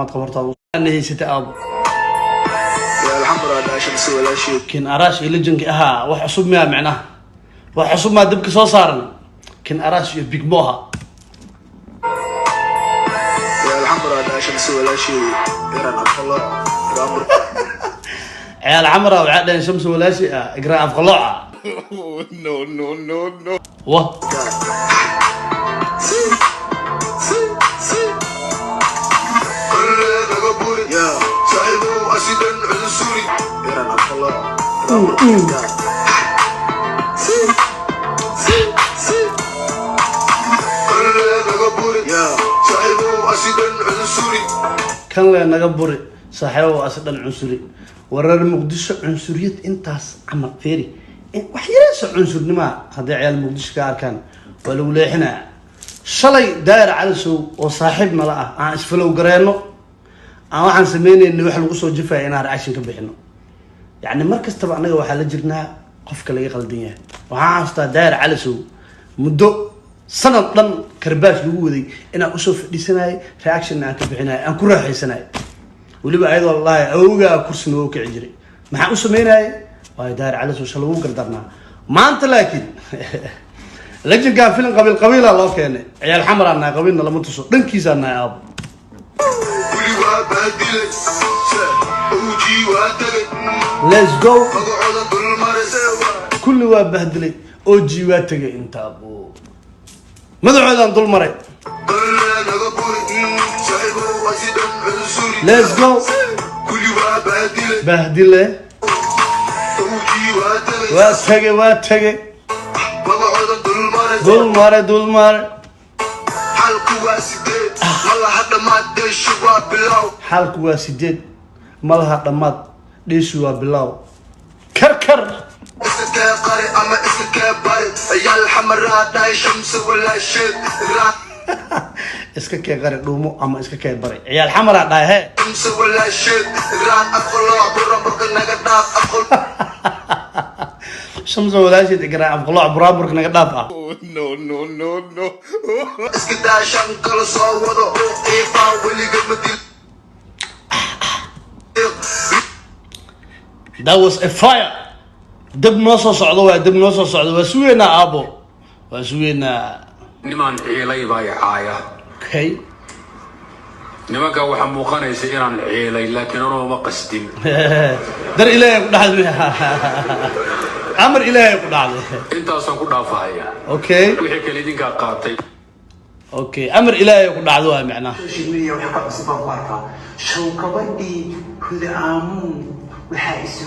Qabartaada haysatay, aabo. Alxamdulilah, Shamsi walaashii. Kin Arash iyo lejanki ahaa, wax cusub miyaa? Micnaha wax cusub maa dabka soo saaran? Kin Arash iyo Big Moha. Alxamdulilah, Shamsi walaashii, Iran Abdallah. Ciyaal Xamara waxaa dhaheen Shamsi walaashi ah, Igraan Afqalooca. No, no, no, no. Wa Saaxiibow, asidan cunsuri, Iran Abdallah. Saaxiibow, asidan cunsuri. Kan le naga buri, saaxiibo, asi dhan cunsuri. Wareer Muqdisho cunsuriyad intaas camal feeri, wax yareesa cunsurnimaa hadday ciyaal Muqdisho ka arkaan waa lagu leexinaya. Shalay Daayir Calisow oo saaxiib nala ah aan isfalow gareenno, aan waxaan sameynayna wax lagu soo jifaya inaan reaction ka bixino. Yacni mar kastaba annaga waxaa la jirnaa qofka laga qaldan yahay. Waxaan xasuustaa Daayir Calisow muddo sanad dhan karbaash lagu waday inaan usoo fadhiisanayay, reaction aan ka bixinay, aan ku raaxaysanay, weliba ayadoo lalahay awowgaa kursi noogu kici jiray. Maxaan u sameynayay? Waayo, Daayir Calisow sha lagu gardarnaa. Maanta laakiin lejinkaa filim qabiil qabiila loo keenay. Ciyaal Xamaraan nahay, qabiilna lama tuso, dhankiisaan nahay, aabo. Weli waa baadilay, OG waa tagay. Let's go. Magacooda dulmaray. Kulli waa bahdilay, OG waa tegay, intaa buu madaxoodaan dul maray. Qalle naga buri, saaxiibow, asidan cunsuri. Let's go. Kulli waa baadilay. Bahdile. OG waa tagay. Waa tegay, waa tegay. Magacooda dulmaray. Dul maray, dul maray. Xalku waa 8, malaha dhammaad, dheeshu waa bilow. Xaalku waa 8, malaha dhammaad, dheeshu waa bilow. Kar kar. Iska kee qari ama iska kee bari, ciyaal Xamaraa dhahay, Shamsi walaasheed. Iska kee qari dhuumo ama iska kee bari, ciyaal Xamaraa dhahay he. Shamsi walaasheed, Igraan Afqalooc, buraburka naga dhaaf, Afqal. Shamsa walaasheed, Igraan Afqalooc, buraaburka naga dhaaf ah. No, no, no, no. Iska daa shan kala soo wado, iifaa weliga ma dil. That was a fire. Dab noo soo socdo, waa dab noo soo socdo. Waa sugeynaa, aabo, waa sugeynaa. Nimaan ciilay baa i caaya. Nimanka waxaa muuqanaysa inaan ciilay, laakiin anoo ma qasdin. Dar Ilaahay ku dhacday, amar Ilaahay ku dhacday. Intaasaan ku dhaafahaya. Wixii kale idinkaa qaatay. Okay, amar Ilaahay ku dhacdo waa macnaha. Social media waxa ka cusub baan ku arkaa show gabadhii Huda Aamuun waxaa isugu